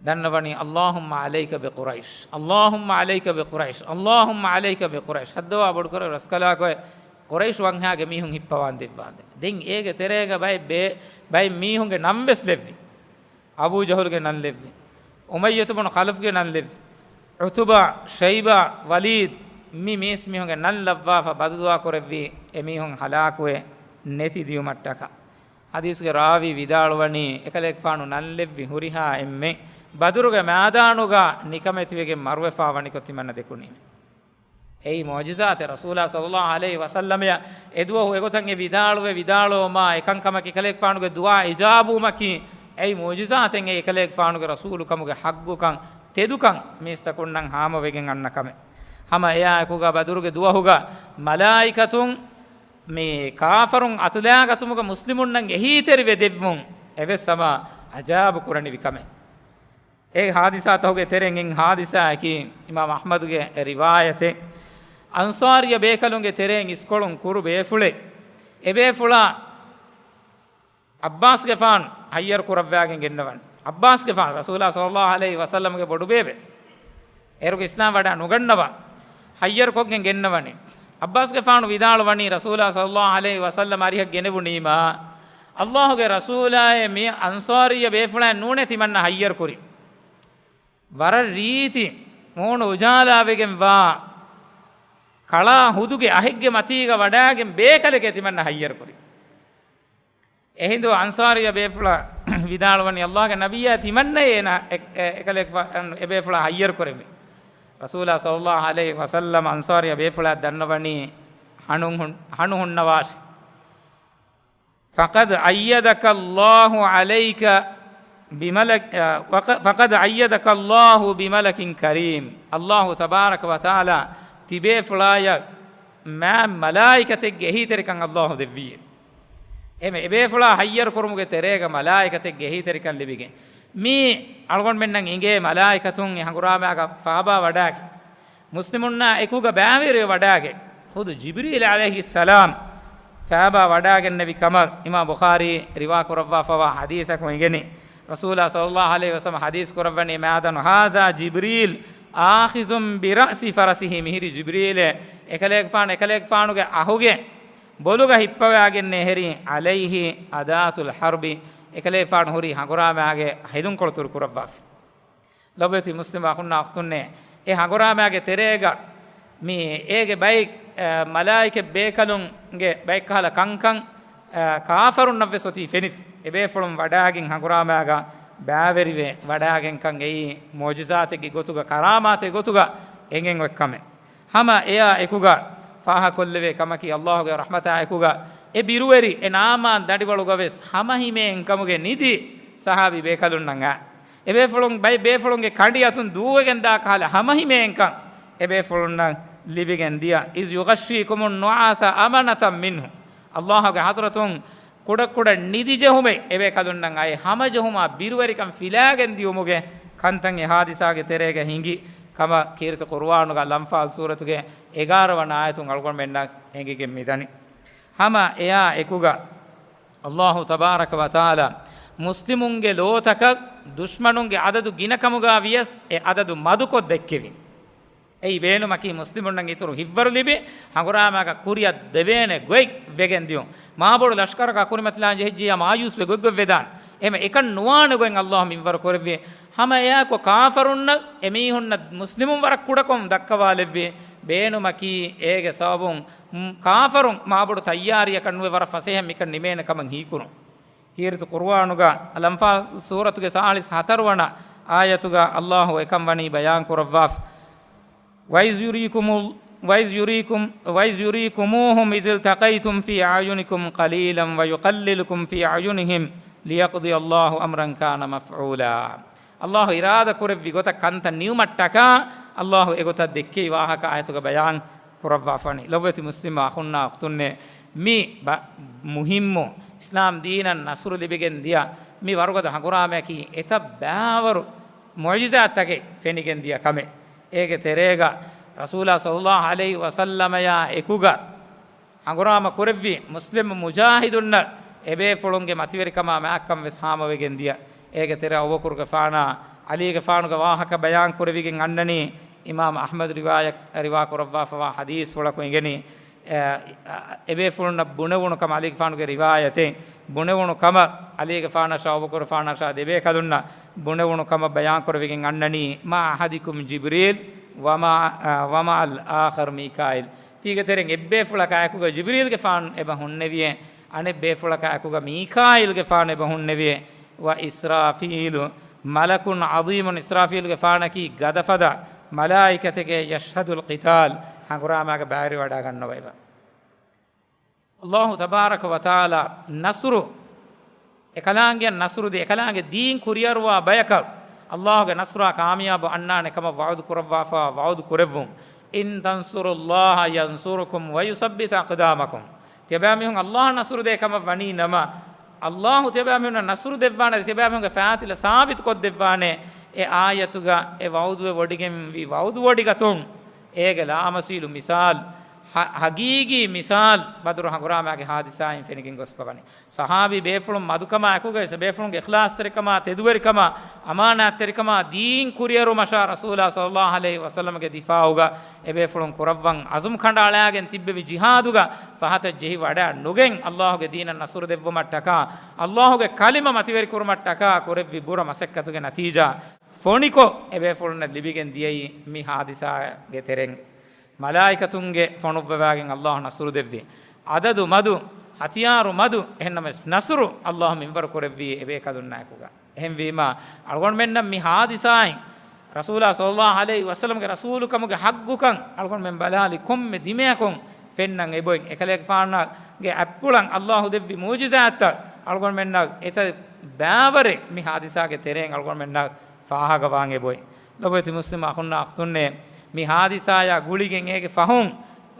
ދަންނަވަނީ، اللهم عليك بقريش، اللهم عليك بقريش، اللهم عليك بقريش. ހައްދަވާ ބޮޑުކުރެއްވި ރަސްކަލާކޮއެ ޤުރައިޝް ވަންހާގެ މީހުން ހިއްޕަވާން ދެއްވާނދޭ. ދެން އޭގެ ތެރޭގަ ބައެއް ބޭ-، ބައެއް މީހުންގެ ނަން ވެސް ލެއްވި. އަބޫ ޖަހުލްގެ ނަން ލެއްވި. އުމައްޔަތު ބުނު ޚަލަފްގެ ނަން ލެއްވި. ޢުތުބާ، ޝައިބާ، ވަލީދު، މި މީސްމީހުންގެ ނަން ލައްވާފަ ބަދުދުޢާ ކުރެއްވީ އެމީހުން ހަލާކުވެ ނެތި ދިޔުމަށްޓަކާ. ޙަދީޘްގެ ރާވީ ވިދާޅުވަނީ، އެކަލޭގެފާނު ނަން ލެއްވި ހުރިހާ އެންމެ ބަދުރުގެ މައިދާނުގަ ނިކަމެތިވެގެން މަރުވެފާ ވަނިކޮށް ތިމަންނަ ދެކުނީމެ. އެއީ މުޢުޖިޒާތެއް. ރަސޫލާ ޞައްލަﷲ ޢަލައިހި ވަސައްލަމަޔަށް އެދުވަހު އެގޮތަށް އެ ވިދާޅުވެ ވިދާޅުވުމާ އެކަންކަމަކީ އެކަލޭގެފާނުގެ ދުޢާ އިޖާބުވުމަކީ، އެއީ މުޢުޖިޒާތެއް. އެއީ އެކަލޭގެފާނުގެ ރަސޫލުކަމުގެ ޙައްޤުކަން، ތެދުކަން މީސްތަކުންނަށް ހާމަވެގެން އަންނަ ކަމެއް. ހަމަ އެއާއެކުގަ ބަދުރުގެ ދުވަހުގަ މަލާއިކަތުން މި ކާފަރުން އަތުލާގަތުމުގަ މުސްލިމުންނަށް އެހީތެރިވެ ދެއްވުން އެވެސް ހަމަ ޢަޖާބު ކުރަނިވި ކަމެއް. އެ ޙާދިސާތަކުގެ ތެރެއިން އެއް ޙާދިސާއަކީ، އިމާމް އަޙްމަދުގެ ރިވާޔަތެއް، އަންޞާރިއްޔަ ބޭކަލުންގެ ތެރެއިން އިސްކޮޅުން ކުރު ބޭފުޅެއް، އެ ބޭފުޅާ ޢައްބާސްގެފާނު ހައްޔަރު ކުރައްވާގެން ގެންނަވަން. ޢައްބާސްގެފާނު ރަސޫލާ ޞައްލަﷲ ޢަލައިހި ވަސައްލަމްގެ ބޮޑުބޭބެ. އޭރުގެ އިސްލާމް ވަޑާ ނުގަންނަވާ. ހައްޔަރު ކޮށްގެން ގެންނަވަނީ. ޢައްބާސްގެފާނު ވިދާޅުވަނީ ރަސޫލާ ޞައްލަﷲ ޢަލައިހި ވަސައްލަމް އަރިހަށް ގެނެވުނީމާ، އައްލާހުގެ ރަސޫލާއޭ މި އަންޞާރިއްޔަ ބޭފުޅާ ނޫނޭ ތިމަންނަ ހައްޔަރު ކުރި. ވަރަށް ރީތި މޫނު އުޖާލާވެގެން ވާ ކަޅާ ހުދުގެ އަހެއްގެ މަތީގަ ވަޑާގެން ބޭކަލެކޭ ތިމަންނަ ހައްޔަރު ކުރި. އެހިނދު އަންޞާރިއްޔަ ބޭފުޅާ ވިދާޅުވަނީ، އައްލާހުގެ ނަބިއްޔާ ތިމަންނައޭ އޭނާ އެ-، އެ-، އެކަލޭގެފާނު އެބޭފުޅާ ހައްޔަރު ކުރެއްވި. ރަސޫލާ ޞައްލައްލާހު ޢަލައިހި ވަސައްލަމަ އަންޞާރިއްޔަ ބޭފުޅާ ދަންނަވަނީ ހަނު ހުން-، ހަނު ހުންނަވާށި. فقد أيدك الله عليك بملك، އަ، وق-، فقد أيدك الله بملك كريم. އައްލާހު ތަބާރަކަ ވަތަޢާލާ ތިބޭފުޅާޔަށް މާތް މަލާއިކަތެއްގެ އެހީތެރިކަން އައްލާހު ދެއްވީ. އެމެ އެބޭފުޅާ ހައްޔަރު ކުރުމުގެ ތެރޭގަ މަލާއިކަތެއްގެ އެހީތެރިކަން ލިބިގެން. މީ އަޅުގަނޑުމެންނަށް އިނގޭ މަލާއިކަތުން އެ ހަނގުރާމާގަ ފާބާ ވަޑާގެ. މުސްލިމުންނާ އެކުގަ ބައިވެރިވެ ވަޑާގެ، ޚުދު ޖިބްރީލް ޢަލައިހިއްސަލާމް ފާބާ ވަޑާގެންނެވި ކަމަށް އިމާމް ބުޚާރީ ރިވާ ކުރައްވާފަވާ ޙަދީޘަކުން އެނގެނީ. ރަސޫލާ ޞައްލައްލާހު ޢަލައިހި ވަސައްލަމަ ޙަދީޘް ކުރައްވަނީ މާދަނު، هذا جبريل آخذ برأس فرسه، މިހިރީ ޖިބްރީލޭ އެކަލޭގެފާނު، އެކަލޭގެފާނުގެ އަހުގެ ބޮލުގަ ހިއްޕަވާގެންނޭ ހެރީ، عليه أداة الحرب، އެކަލޭގެފާނު ހުރީ ހަނގުރާމާގެ ހެދުންކޮޅު ތުރު ކުރައްވާފަ. ލޮބުވެތި މުސްލިމް އަޚުންނާ އުޚްތުންނޭ، އެ ހަނގުރާމާގެ ތެރޭގަ މި އޭގެ ބައެއް، އަ، މަލާއިކަ ބޭކަލުންގެ ބައެއްކަހަލަ ކަންކަން، އަ، ކާފަރުންނަށްވެސް އޮތީ ފެނިފަ. އެބޭފުޅުން ވަޑާގެން ހަނގުރާމާގަ ބައިވެރިވެ ވަޑާގެންކަން އެއީ މުޢުޖިޒާތެއްގެ ގޮތުގަ، ކަރާމާތެއް ގޮތުގަ އެނގެން އޮތް ކަމެއް. ހަމަ އެއާ އެކުގަ ފާހަކޮށްލެވޭ ކަމަކީ، އައްލާހުގެ ރަޙްމަތާ އެކުގަ އެ ބިރުވެރި އެ ނާމާން ދަނޑިވަޅުގަވެސް ހަމަހިމޭން ކަމުގެ ނިދި ޞަޙާބީ ބޭކަލުންނަށް އާ. އެބޭފުޅުން ބައެއް ބޭފުޅުންގެ ކަނޑި އަތުން ދޫވެގެން ދާ ކަހަލަ ހަމަހިމޭންކަން އެބޭފުޅުންނަށް ލިބިގެން ދިޔަ. إذ يغشيكم النعاس أمنة منه. އައްލާހުގެ ޙަޟްރަތުން ކުޑަކުޑަ ނިދި ޖެހުމެއް އެބޭކަލުންނަށް އައި، ހަމަޖެހުމާ ބިރުވެރިކަން ފިލާގެން ދިޔުމުގެ ކަންތައް އެ ޙާދިސާގެ ތެރޭގަ ހިނގި ކަމަށް ކީރިތި ޤުރުއާނުގަ ލަންފާލް ސޫރަތުގެ އެގާރަ ވަނަ އާޔަތުން އަޅުގަނޑުމެންނަށް އެނގިގެން މިދަނީ. ހަމަ އެއާ އެކުގަ އައްލާހު ތަބާރަކަ ވަތަޢާލާ މުސްލިމުންގެ ލޯތަކަށް ދުޝްމަނުންގެ އަދަދު ގިނަކަމުގަ ވިޔަސް އެ އަދަދު މަދުކޮށް ދެއްކެވި. އެއީ ބޭނުމަކީ މުސްލިމުންނަށް އިތުރު ހިތްވަރު ލިބި، ހަނގުރާމާގަ ކުރިއަށް ދެވޭނެ ގޮތް ވެގެން ދިޔުން. މާބޮޑު ލަޝްކަރަކާ ކުރިމަތިލާން ޖެހިއްޖިޔާ މާޔޫސްވެ ގޮތްގޮތް ވެދާނެ. އެހެމަ އެކަން ނުވާނެ ގޮތް އައްލާހު މިންވަރު ކުރެއްވި. ހަމަ އެއާއެކު ކާފަރުންނަށް އެމީހުންނަށް މުސްލިމުން ވަރަށް ކުޑަކޮށް ދައްކަވާލެއްވި. ބޭނުމަކީ އޭގެ ސަބަބުން މް-، ކާފަރުން މާބޮޑު ތައްޔާރީއަކަށް ނުވެ ވަރަށް ފަސޭހަ މިކަން ނިމޭނެ ކަމަށް ހީކުރުން. ކީރިތި ޤުރުއާނުގަ ލަންފާލް ސޫރަތުގެ ސާޅީސް ހަތަރު ވަނަ އާޔަތުގަ އައްލާހު އެކަން ވަނީ ބަޔާން ކުރައްވާފަ. وإذ يريكم، وإذ يريكم، وإذ يريكموهم إذ التقيتم في أعينكم قليلا ويقللكم في أعينهم ليقضي الله أمرا كان مفعولا. އައްލާހު އިރާދަ ކުރެއްވި ގޮތަށް ކަންތައް ނިއުމަށްޓަކާ، އައްލާހު އެގޮތަށް ދެއްކެވި ވާހަކަ އާޔަތުގަ ބަޔާން ކުރައްވާފަނީ. ލޮބުވެތި މުސްލިމް އަޚުންނާ އުޚްތުންނޭ، މި ބަ-، މުހިއްމު އިސްލާމް ދީނަށް ނަޞްރު ލިބިގެން ދިޔަ މި ވަރުގަދަ ހަނގުރާމަޔަކީ އެތައް ބާވަރު މުޢުޖިޒާތްތަކެއް ފެނިގެން ދިޔަ ކަމެއް. އޭގެ ތެރޭގަ ރަސޫލާ ޞައްލައްލާހު ޢަލައިހި ވަސައްލަމަޔާ އެކުގަ ހަނގުރާމަ ކުރެއްވި މުސްލިމް މުޖާހިދުންނަށް އެބޭފުޅުންގެ މަތިވެރިކަމާ މާތްކަން ވެސް ހާމަވެގެން ދިޔަ. އޭގެ ތެރެއަށް އަބޫބަކުރުގެފާނާ ޢަލީގެފާނުގެ ވާހަކަ ބަޔާން ކުރެވިގެން އަންނަނީ އިމާމް އަޙްމަދު ރިވާޔަތް، ރިވާ ކުރައްވާފަވާ ޙަދީޘްފުޅަކު އެނގެނީ، އެ، އެބޭފުޅުންނަށް ބުނެވުނު ކަމަށް ޢަލީގެފާނުގެ ރިވާޔަތެއް، ބުނެވުނު ކަމަށް ޢަލީގެފާނަށާ އަބޫބަކުރުފާނަށާ ދެބޭކަލުންނަށް ބުނެވުނު ކަމަށް ބަޔާން ކުރެވިގެން އަންނަނީ، مع أحدكم جبريل ومع، އަ، ومع الآخر ميكائيل. ތީގެ ތެރެއިން އެއްބޭފުޅަކާ އެކުގަ ޖިބްރީލްގެފާނު އެބަ ހުންނެވިއޭ، އަނެއްބޭފުޅަކާ އެކުގަ މީކާއީލްގެފާނު އެބަ ހުންނެވިއޭ. وإسرافيل ملك عظيم، އިސްރާފީލްގެފާނަކީ ގަދަފަދަ މަލާއިކަތެކޭ، يشهد القتال، ހަނގުރާމާގަ ބައިވެރިވަޑާގަންނަވައިބަ. އައްލާހު ތަބާރަކަ ވަތަޢާލާ ނަޞްރު، އެކަލާނގެއަށް ނަޞްރު ދޭ، އެކަލާނގެ ދީން ކުރިއަރުވާ ބަޔަކަށް އައްލާހުގެ ނަޞްރާ ކާމިޔާބު އަންނާނެ ކަމަށް ވަޢުދު ކުރައްވާފަ، ވަޢުދު ކުރެއްވުން. إن تنصروا الله ينصركم ويثبت أقدامكم. ތިޔަބައިމީހުން އައްލާހަށް ނަޞްރު ދޭ ކަމަށް ވަނީ ނަމަ، އައްލާހު ތިޔަބައިމީހުންނަށް ނަޞްރު ދެއްވާނެ، ތިޔަބައިމީހުންގެ ފާތިލަ ސާބިތު ކޮށްދެއްވާނެ. އެ އާޔަތުގަ އެ ވަޢުދުވެ ވޮޑިގެންވި ވަޢުދު ވޮޑިގަތުން އޭގެ ލާމަސީލު މިސާލް، ހަ-، ހަގީގީ މިސާލު ބަދުރު ހަނގުރާމާގެ ހާދިސާއިން ފެނިގެން ގޮސްފަވަނީ. ޞަޙާބީ ބޭފުޅުން މަދުކަމާ އެކުގައި ބޭފުޅުންގެ އިޚްލާޞްތެރިކަމާ، ތެދުވެރިކަމާ، އަމާނާތްތެރިކަމާ، ދީން ކުރިއެރުމަށާ ރަސޫލާ ޞައްލައްލާހު ޢަލައިހި ވަސައްލަމްގެ ދިފާޢުގަ އެބޭފުޅުން ކުރައްވަން ޢަޒުމް ކަނޑައަޅާގެން ތިއްބެވި ޖިހާދުގަ ފަހަތަށް ޖެހި ވަޑައި ނުގެން އައްލާހުގެ ދީނަށް ނަޞްރުދެއްވުމަށްޓަކާ، އައްލާހުގެ ކަލިމަ މަތިވެރިކުރުމަށްޓަކާ ކުރެއްވި ބުރަ މަސައްކަތުގެ ނަތީޖާ ފޮނިކޮށް، އެބޭފުޅުންނަށް ލިބިގެން ދިޔައީ މި ހާދިސާގެ ތެރެއިން މަލާއިކަތުންގެ ފޮނުއްވަވާގެން އައްލާހު ނަޞްރު ދެއްވި. އަދަދު މަދު، ހަތިޔާރު މަދު، އެހެންނަމަވެސް ނަޞްރު އައްލާހު މިންވަރު ކުރެއްވީ އެބޭކަލުންނާއެކުގަ. އެހެންވީމާ، އަޅުގަނޑުމެންނަށް މި ހާދިސާއިން ރަސޫލާ ޞައްލައްލާހު ޢަލައިހި ވަސައްލަމްގެ ރަސޫލުކަމުގެ ޙައްޤުކަން އަޅުގަނޑުމެން ބަލާލި ކޮންމެ ދިމަޔަކުން ފެންނަން އެބައޮތް. އެކަލޭގެފާނުގެ އަތްޕުޅަށް އައްލާހު ދެއްވި މުޢުޖިޒާތްތައް އަޅުގަނޑުމެންނަށް އެތައް ބައިވަރެއް މި ހާދިސާގެ ތެރެއިން އަޅުގަނޑުމެންނަށް ފާހަގަވާން އެބައޮތް. ލޮބުވެތި މުސްލިމް އަޚުންނާ އުޚްތުންނޭ، މި ހާދިސާޔާ ގުޅިގެން އޭގެ ފަހުން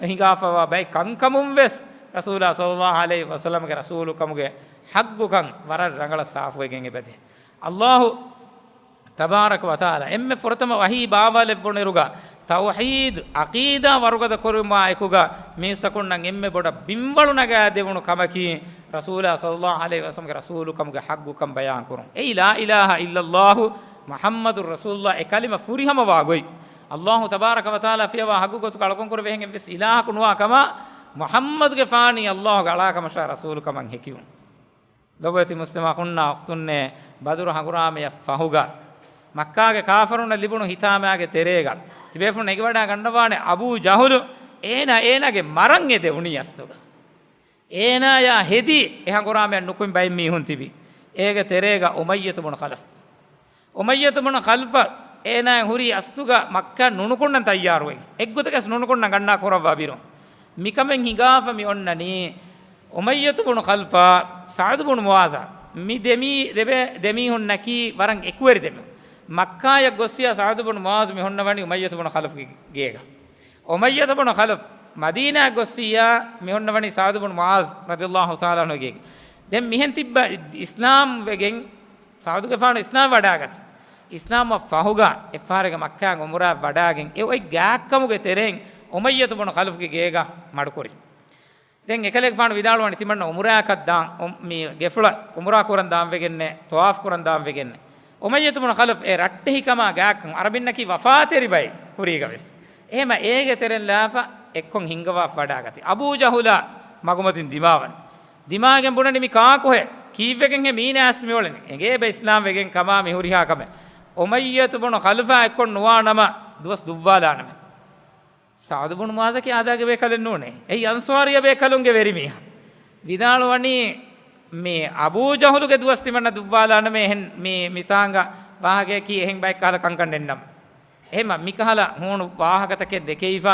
ހިނގާފަވާ ބައެއް ކަންކަމުން ވެސް ރަސޫލާ ޞައްލައްލާހު ޢަލައިހި ވަސައްލަމްގެ ރަސޫލުކަމުގެ ޙައްޤުކަން ވަރަށް ރަނގަޅަށް ސާފުވެގެން އެބަދޭ. އައްލާހު ތަބާރަކަ ވަތަޢާލާ އެންމެ ފުރަތަމަ ވަޙީ ބާވާލެއްވުނުއިރުގަ، ތައުޙީދު ޢަޤީދާ ވަރުގަދަ ކުރުމާ އެކުގަ، މީސްތަކުންނަށް އެންމެ ބޮޑަށް ބިންވަޅު ނަގާދެވުނު ކަމަކީ، ރަސޫލާ ޞައްލައްލާހު ޢަލައިހި ވަސައްލަމްގެ ރަސޫލުކަމުގެ ޙައްޤުކަން ބަޔާން ކުރުން. އެއީ، ލާ އިލާހަ އިއްލައްލާހު މުޙައްމަދު ރަސޫލުއްލާހް އެ ކަލިމަ ފުރިހަމަވާ ގޮތް. އައްލާހު ތަބާރަކަ ވަތަޢާލާ ފިޔަވާ ޙައްޤު ގޮތުގަ އަޅުކަން ކުރެވޭ އެހެން އެއްވެސް އިލާހަކު ނުވާ ކަމަށް، މުޙައްމަދުގެފާނީ އައްލާހުގެ އަޅާކަމަށާ ރަސޫލުކަމަށް ހެކިވުން. ލޮބުވެތި މުސްލިމް އަޚުންނާ އުޚްތުންނޭ، ބަދުރު ހަނގުރާމަޔަށް ފަހުގަ، މައްކާގެ ކާފަރުންނަށް ލިބުނު ހިތާމާގެ ތެރޭގަ، ތިބޭފުޅުން އެނގިވަޑައިގަންނަވާނެ އަބޫ ޖަހުލު، އޭނާ އޭނާގެ މަރަން އެދެވުނީ އަސްލުގަ. އޭނާޔާ ހެދީ އެ ހަނގުރާމަޔަށް ނުކުމެ ބައެއް މީހުން ތިބި. އޭގެ ތެރޭގަ އުމައްޔަތު ބުނު ޚަލަފް. އުމައްޔަތު ބުނު ޚަލްފަށް އޭނާ ހުރީ އަސްލުގަ މައްކާ ނުނުކުންނަން ތައްޔާރުވެގެން. އެއްގޮތަކަސް ނުނުކުންނަން ގަންނާ ކުރައްވާ ބިރު. މިކަމެއް ހިނގާފަ މި އޮންނަނީ، އުމައްޔަތު ބުނު ޚަލްފާ، ސަޢުދު ބުނު މުޢާޒާ، މި ދެމީ، ދެބެ-، ދެމީހުންނަކީ ވަރަށް އެކުވެރި ދެމީހުން. މައްކާޔަށް ގޮއްސިޔާ ސަޢުދު ބުނު މުޢާޒު މި ހުންނަވަނީ އުމައްޔަތު ބުނު ޚަލްފުގެ ގޭގަ. އުމައްޔަތު ބުނު ޚަލްފް މަދީނާއަށް ގޮއްސިޔާ މި ހުންނަވަނީ ސަޢުދު ބުނު މުޢާޒު ރަޟިޔައްލާހު ތަޢާލާ ޢަންހުގެ ގޭގަ. ދެން މިހެން ތިއްބަ އިސްލާމް ވެގެން ސަޢުދުގެފާނު އިސްލާމް ވަޑާގަތީ. އިސްލާމްވާ ފަހުގަ އެއްފަހަރެއްގަ މައްކާއަށް އުމުރާ ވަޑާގެން އެ އޮތް ގާތްކަމުގެ ތެރެއިން އުމައްޔަތު ބުނު ޚަލްފުގެ ގޭގަ މަޑުކުރި. ދެން އެކަލޭގެފާނު ވިދާޅުވަނީ ތިމަންނަ އުމުރާއަކަށް ދާން، އު-، މި ގެފުޅަށް އުމުރާ ކުރަން ދާން ވެގެންނޭ، ޠަވާފް ކުރަން ދާން ވެގެންނޭ. އުމައްޔަތު ބުނު ޚަލަފް އެ ރައްޓެހިކަމާ ގާތްކަން އަރަބިންނަކީ ވަފާތެރި ބައެއް ކުރީގަ ވެސް. އެހެމަ އޭގެ ތެރެއިން ލާފަ އެއްކޮށް ހިންގަވާފަ ވަޑާގަތީ. އަބޫ ޖަހުލާ މަގުމަތިން ދިމާވަން. ދިމާގެން ބުނަނީ މި ކާކުހޭ؟ ކީއްވެގެންހޭ މީނާ އަސް މިއުޅެނީ؟ އެނގޭ ބަ އިސްލާމް ވެގެން ކަމާ މި ހުރިހާ ކަމެއް. އުމައްޔަތު ބުނު ޚަލަފާ އެއްކޮށް ނުވާނަމަ ދުވަސް ދުއްވާލާނަމޭ. ސަޢުދު ބުނު މުޢާޒަކީ އާދައިގެ ބޭކަލެއް ނޫނޭ. އެއީ އަންޞާރީ ބޭކަލުންގެ ވެރިމީހާ. ވިދާޅުވަނީ މި އަބޫ ޖަހުލުގެ ދުވަސް ތިމަންނަ ދުއްވާލާނަމޭ އެހެން މި، މިތާނގަ ވާހަކަޔަކީ އެހެން ބައެއް ކަހަލަ ކަންކަން ނެތްނަމަ. އެހެމަ މިކަހަލަ ހޫނު ވާހަކަތަކެއް ދެކެވިފަ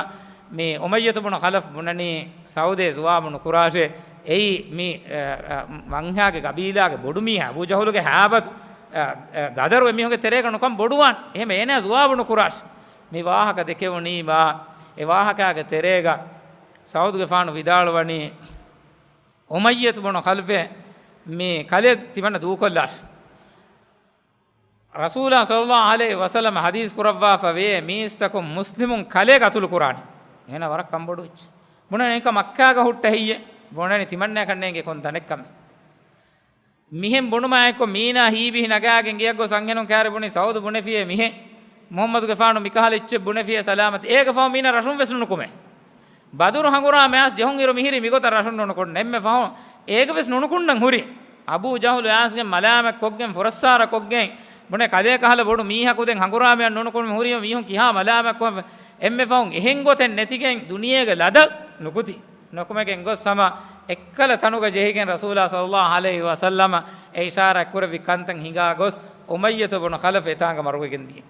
މި އުމައްޔަތު ބުނު ޚަލަފް ބުނަނީ ސަޢުދޭ ޖަވާބު ނުކުރާށޭ. އެއީ މި، އަ، އަ، ވަންހާގެ ގަބީލާގެ ބޮޑު މީހާ އަބޫ ޖަހުލުގެ ހައިބަތު، އަ، އަ، ގަދަރު އެމީހުންގެ ތެރޭގަ ނުކަން ބޮޑުވާން. އެހެމަ އޭނާ ޖަވާބު ނުކުރާށޭ. މި ވާހަކަ ދެކެވުނީމާ، އެ ވާހަކާގެ ތެރޭގަ ސަޢުދުގެފާނު ވިދާޅުވަނީ، އުމައްޔަތު ބުނު ޚަލަފޭ، މި ކަލޭ ތިމަންނަ ދޫކޮށްލާށޭ. ރަސޫލާ ޞައްލައްލާހު ޢަލައިހި ވަސައްލަމަ ޙަދީޘް ކުރައްވާފަ ވޭ، މީސްތަކުން މުސްލިމުން ކަލޭ ގަތުލު ކުރާނީ. އޭނާ ވަރަށް ކަންބޮޑު އެއްޗެއް. ބުނަނީ އެކަ މައްކާގަ ހުއްޓަ ހެއްޔޭ؟ ބުނަނީ ތިމަންނައަކަށް ނޭނގޭ ކޮން ތަނެއްކަމެއް. މިހެން ބުނުމާއެކު މީނާ ހީބިހި ނަގާގެން ގެޔަށް ގޮސް އަންހެނުން ކައިރި ބުނި، ސަޢުދު ބުނެފިޔޭ މިހެން. މުޙައްމަދުގެފާނު މިކަހަލަ އެއްޗެއް ބުނެފިޔޭ ސަލާމަތް. އޭގެ ފަހު މީނާ ރަށުން ވެސް ނުނުކުމޭ. ބަދުރު ހަނގުރާމަޔަށް ޖެހުން އިރު މިހިރީ މިގޮތަށް ރަށުން ނުނުކުން. އެންމެ ފަހު އޭގެ ވެސް ނުނުކުންނަން ހުރި. އަބޫ ޖަހުލު އައިސްގެން މަލާމަތް ކޮށްގެން ފުރައްސާރަ ކޮށްގެން ބުނެ، ކަލޭ ކަހަލަ ބޮޑު މީހަކު ދެން ހަނގުރާމަޔަށް ނުނުކުން ހުރީ މީހުން ކިހާ މަލާމަތް ކޮށް؟ އެންމެ ފަހުން އެހެން ގޮތެއް ނެތިގެން ދުނިޔޭގެ ލަދަ ނުކުތި. ނުކުމެގެން ގޮސް ހަމަ އެއްކަލަ ތަނުގަ ޖެހިގެން ރަސޫލާ ޞައްލައްލާހު ޢަލައިހި ވަސައްލަމަ އެ އިޝާރާތް ކުރެއްވި ކަންތައް ހިނގާ ގޮސް، އުމައްޔަތު ބުނު ޚަލަފް އެތާނގަ މަރުވެގެން ދިޔަ.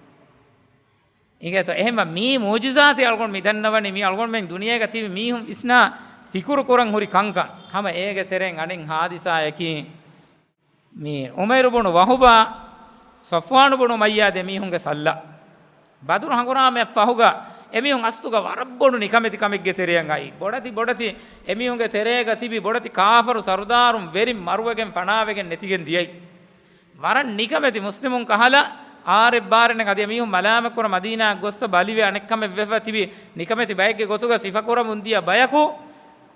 އިނގޭތޯ؟ އެހެންމަ މީ މުޢުޖިޒާތެއް އަޅުގަނޑު މި ދަންނަވަނީ، މީ އަޅުގަނޑުމެން ދުނިޔޭގަ ތިބި މީހުން ވިސްނާ ފިކުރު ކުރަން ހުރި ކަންކަން. ހަމަ އޭގެ ތެރެއިން އަނެއް ހާދިސާއަކީ، މި އުމައިރު ބުނު ވަހުބާ، ޞަފްވާނު ބުނު އުމައްޔާ ދެ މީހުންގެ ސައްލަ. ބަދުރު ހަނގުރާމައަށް ފަހުގަ އެމީހުން އަސްލުގަ ވަރަށް ބޮޑު ނިކަމެތި ކަމެއްގެ ތެރެއަށް އައީ. ބޮޑެތި ބޮޑެތި އެމީހުންގެ ތެރޭގަ ތިބި ބޮޑެތި ކާފަރު ސަރުދާރުން ވެރިން މަރުވެގެން ފަނާވެގެން ނެތިގެން ދިޔައީ. ވަރަށް ނިކަމެތި މުސްލިމުން ކަހަލަ އާރެއް ބާރެއް ނެތް. އަދި އެމީހުން މަލާމަތްކުރަ މަދީނާއަށް ގޮއްސަ ބަލިވެ އަނެއްކަމެއް ވެފަ ތިބި ނިކަމެތި ބައެއްގެ ގޮތުގަ ސިފަކުރަމުން ދިޔަ ބަޔަކު،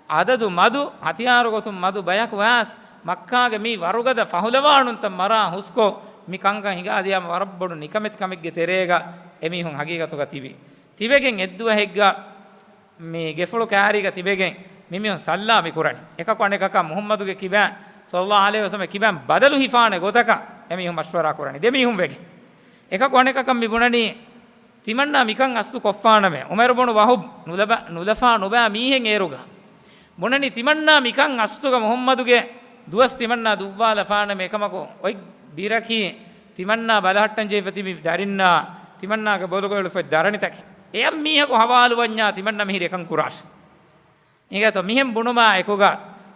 އަދަދު މަދު، ހަތިޔާރު ގޮތުން މަދު ބަޔަކު ވާސް، މައްކާގެ މި ވަރުގަދަ ފަހުލަވާނުންތައް މަރާ ހުސްކޮށް، މި ކަންކަން ހިނގާދިޔާމަ ވަރަށް ބޮޑު ނިކަމެތި ކަމެއްގެ ތެރޭގަ އެމީހުން ހަގީގަތުގަ ތިބި. ތިބެގެން އެއްދުވަހެއްގަ މި ގެފުޅު ކާރީގަ ތިބެގެން މިމީހުން ސައްލާ މި ކުރަނީ. އެކަކު އަނެކަކަށް މުޙައްމަދުގެ ކިބައިން، ޞައްލައްލާހު ޢަލައިހި ވަސައްލަމަ ކިބައިން ބަދަލު ހިފާނެ ގޮތަކަށް އެމީހުން މަޝްވަރާ ކުރަނީ. ދެ މީހުން ވެގެން. އެކަކު އަނެކަކަށް މި ބުނަނީ، ތިމަންނާ މިކަން އަސްލު ކޮށްފާނަމޭ. ޢުމައިރު ބުނު ވަހުބް ނުލަބަ-، ނުލަފާ ނުބައި މީހެއް އޭރުގަ ބުނަނީ، ތިމަންނާ މިކަން އަސްލުގަ މުޙައްމަދުގެ ދުވަސް ތިމަންނާ ދުއްވާލަފާނަމޭ. އެކަމަކު އޮތް ބިރަކީ ތިމަންނާ ބަލަހައްޓަން ޖެހިފަ ތިބި ދަރިންނާ ތިމަންނާގެ ބޮލުގަ އެޅުފައި ދަރަނިތަކެއް. އެޔަށް މީހަކު ހަވާލުވަންޏާ ތިމަންނާ މިހިރި އެކަން ކުރާށި. އިނގޭތޯ މިހެން ބުނުމާ އެކުގަ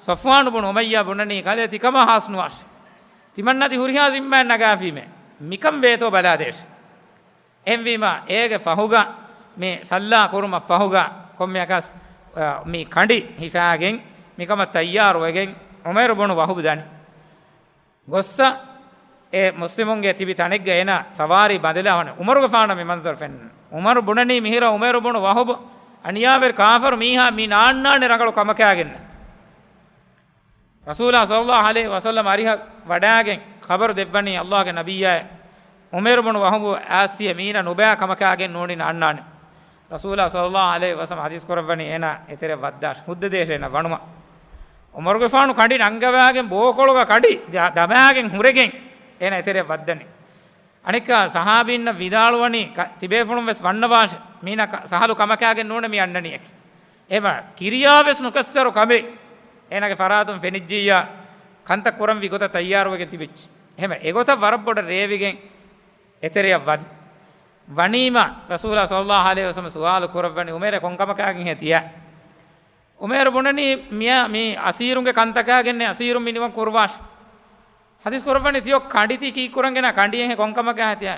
ޞަފްވާނު ބުނު އުމައްޔާ ބުނަނީ، ކަލޭ ތިކަމާ ހާސްނުވާށި. ތިމަންނާ ތި ހުރިހާ ޒިންމާއެއް ނަގާފީމޭ. މިކަން ވޭތޯ ބަލާދޭށި. އެހެންވީމާ، އޭގެ ފަހުގަ މި ސައްލާ ކުރުމަށް ފަހުގަ ކޮންމެއަކަސް، އަ، މި ކަނޑި ހިފާގެން މިކަމަށް ތައްޔާރުވެގެން ޢުމައިރު ބުނު ވަހުބު ދަނީ. ގޮއްސަ އެ މުސްލިމުންގެ ތިބި ތަނެއްގަ އޭނާ ސަވާރީ ބަނދެލާ ހުންނެ. ޢުމަރުގެފާނަށް މި މަންޒަރު ފެންނަ. ޢުމަރު ބުނަނީ މިހިރަ ޢުމައިރު ބުނު ވަހުބު އަނިޔާވެރި ކާފަރު މީހާ މި ނާންނާނެ ރަނގަޅު ކަމަކާގެން. ރަސޫލާ ޞައްލައްލާހު ޢަލައިހި ވަސައްލަމަ އަރިހަށް ވަޑާގެން ޚަބަރު ދެއްވަނީ ﷲގެ ނަބިއްޔާއޭ، ޢުމައިރު ބުނު ވަހުބު އާސިޔަ މީނަ ނުބައި ކަމަކާގެން ނޫނީ ނާންނާނެ. ރަސޫލާ ޞައްލައްލާހު ޢަލައިހި ވަސައްލަމަ ޙަދީޘް ކުރައްވަނީ އޭނާ އެތެރެއަށް ވައްދާށި، ހުއްދަ ދޭށޭ އޭނާ ވަނުމަށް. ޢުމަރުގެފާނު ކަނޑި ނަންގަވާގެން ބޯކޮޅުގަ ކަނޑި ދަ-، ދަމާގެން ހުރެގެން އޭނާ އެތެރެއަށް ވައްދަނީ. އަނެއްކާ ސަހާބީންނަށް ވިދާޅުވަނީ، ތިބޭފުޅުން ވެސް ވަންނަވާށި، މީނަ ކަ-، ސަހަލު ކަމަކާގެން ނޫނޭ މި އަންނަނީއަކީ. އެމަ ކިރިޔާ ވެސް ނުކައްސަރު ކަމެއް އޭނާގެ ފަރާތުން ފެނިއްޖިއްޔާ، ކަންތައް ކުރަންވީ ގޮތަށް ތައްޔާރުވެގެން ތިބިއްޖެ. އެހެމަ އެގޮތަށް ވަރަށް ބޮޑަށް ރޭވިގެން އެތެރެއަށް ވަދި. ވަނީމަ ރަސޫލާ ޞައްލައްލާހު ޢަލައިހި ވަސައްލަމަ ސުވާލު ކުރައްވަނީ، ޢުމައިރޭ ކޮންކަމަކާގެންހޭ ތިޔާ؟ ޢުމައިރު ބުނަނީ، މިޔާ މީ އަސީރުންގެ ކަންތަކާގެންނޭ އަސީރުން މި ނިވަން ކުރުވާށި. ޙަދީޘް ކުރައްވަނީ ތިޔޮ ކަނޑިތި ކީއްކުރަންގެނާ ކަނޑިއެއްހޭ ކޮންކަމަކާ ތިޔާ؟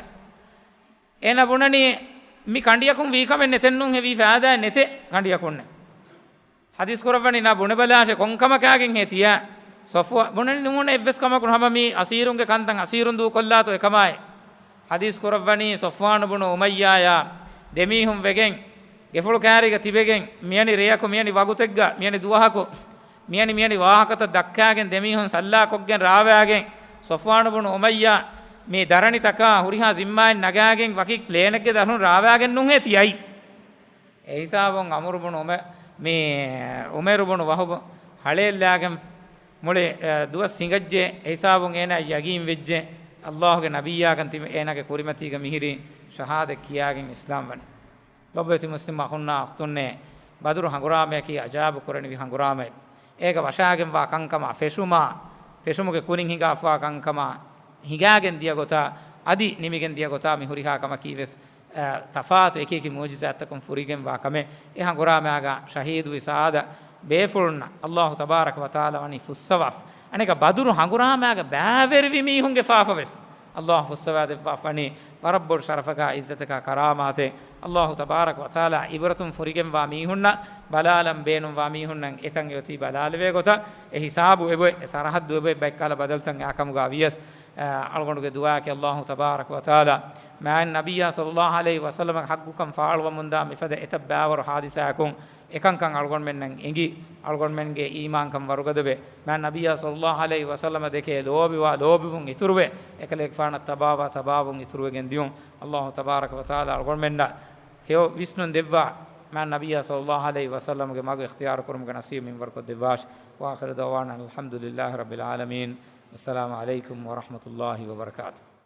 އޭނަ ބުނަނީ، މި ކަނޑިއަކުން ވީ ކަމެއް ނެތެއްނޫންހޭ، ވީ ފައިދާއެއް ނެތޭ ކަނޑިއަކުންނެއް. ޙަދީޘް ކުރައްވަނީ ނާ ބުނެބަލާށޭ ކޮންކަމަކާގެންހޭ ތިޔާ؟ ޞަފްވާ ބުނަނީ ނޫނޭ އެއްވެސް ކަމަކުން ހަމަ މީ އަސީރުންގެ ކަންތައް އަސީރުން ދޫކޮށްލާތޯ އެކަމާއި. ޙަދީޘް ކުރައްވަނީ ޞަފްވާނު ބުނު އުމައްޔާޔާ ދެމީހުން ވެގެން، ގެފުޅު ކާރީގަ ތިބެގެން، މިޔަނި ރެޔަކު، މިޔަނި ވަގުތެއްގަ، މިޔަނި ދުވަހަކު، މިޔަނި މިޔަނި ވާހަކަތައް ދައްކާގެން ދެމީހުން ސައްލާކޮށްގެން ރާވާގެން، ޞަފްވާނު ބުނު އުމައްޔާ މި ދަރަނިތަކާ ހުރިހާ ޒިންމާއެއް ނަގާގެން ވަކި ލޭނެއްގެ ދަށުން ރާވާގެންނޫންހޭ ތި އައީ. އެހިސާބުން ޢަމްރު ބުނު އުމަ-، މި ޢުމައިރު ބުނު ވަހުބު ހަޅޭއްލާގެން މުޅި، އަ، ދުވަސް ހިނގައްޖެ. އެހިސާބުން އޭނާ ޔަގީން ވެއްޖެ، ﷲގެ ނަބިއްޔާކަން ތިބި އޭނާގެ ކުރިމަތީގަ މިހިރީ ޝަހާދަތް ކިޔާގެން އިސްލާމް ވަނީ. ލޮބުވެތި މުސްލިމް އަޚުންނާ އުޚްތުންނޭ، ބަދުރު ހަނގުރާމަޔަކީ އަޖާބު ކުރަނިވި ހަނގުރާމައެއް. އޭގަ ވަށާގެންވާ ކަންކަމާ، ފެށުމާ، ފެށުމުގެ ކުރިން ހިނގާފާ ކަންކަމާ، ހިނގާގެން ދިޔަ ގޮތާ، އަދި ނިމިގެން ދިޔަ ގޮތާ މި ހުރިހާ ކަމަކީ ވެސް، އަ، ތަފާތު އެކި އެކި މުޢުޖިޒާތްތަކުން ފުރިގެންވާ ކަމެއް. އެ ހަނގުރާމާގަ ޝަހީދުވި ސާދަ ބޭފުޅުންނަށް ﷲ ތަބާރަކަ ވަތަޢާލާ ވަނީ ފުއްސަވާފަ. އަނެކަ ބަދުރު ހަނގުރާމާގަ ބައިވެރިވި މީހުންގެ ފާފަ ވެސް ﷲ ފުއްސަވާދެއްވާފަ ވަނީ ވަރަށް ބޮޑު ޝަރަފަކާ ޢިއްޒަތަކާ ކަރާމާތެއް. ﷲ ތަބާރަކަ ވަތަޢާލާ ޢިބްރަތުން ފުރިގެންވާ މީހުންނަށް، ބަލާލަން ބޭނުންވާ މީހުންނަށް އެކަން އެއޮތީ ބަލާލެވޭ ގޮތަށް، އެ ހިސާބު އެބޮތް، އެ ސަރަހައްދު އެބޮތް، ބައެއްކަހަލަ ބަދަލުތައް އާކަމުގަ ވިޔަސް، އަޅުގަނޑުގެ ދުޢާއަކީ ﷲ ތަބާރަކަ ވަތަޢާލާ މާތް ނަބިއްޔާ ޞައްލައްލާހު ޢަލައިހި ވަސައްލަމަގެ ޙައްޤުކަން ފާޅުވަމުންދާ މިފަދަ އެތައް ބައިވަރު ޙާދިސާއަކުން އެކަންކަން އަޅުގަނޑުމެންނަށް އެނގި، އަޅުގަނޑުމެންގެ އީމާންކަން ވަރުގަދަވެ، މާތް ނަބިއްޔާ ޞައްލައްލާހު ޢަލައިހި ވަސައްލަމަ ދެކެ ލޯބިވާ ލޯބިވުން އިތުރުވެ، އެކަލޭގެފާނަށް ތަބާވާ ތަބާވުން އިތުރުވެގެން ދިޔުން. ﷲ ތަބާރަކަ ވަތަޢާލާ އަޅުގަނޑުމެންނަށް ހެޔޮ ވިސްނުން ދެއްވާ، މާތް ނަބިއްޔާ ޞައްލައްލާހު ޢަލައިހި ވަސައްލަމަގެ މަގު އިޚްތިޔާރު ކުރުމުގެ ނަސީބު މިންވަރުކޮށްދެއްވާށި. وآخر دعوانا أن الحمد لله رب العالمين. والسلام عليكم ورحمة الله وبركاته.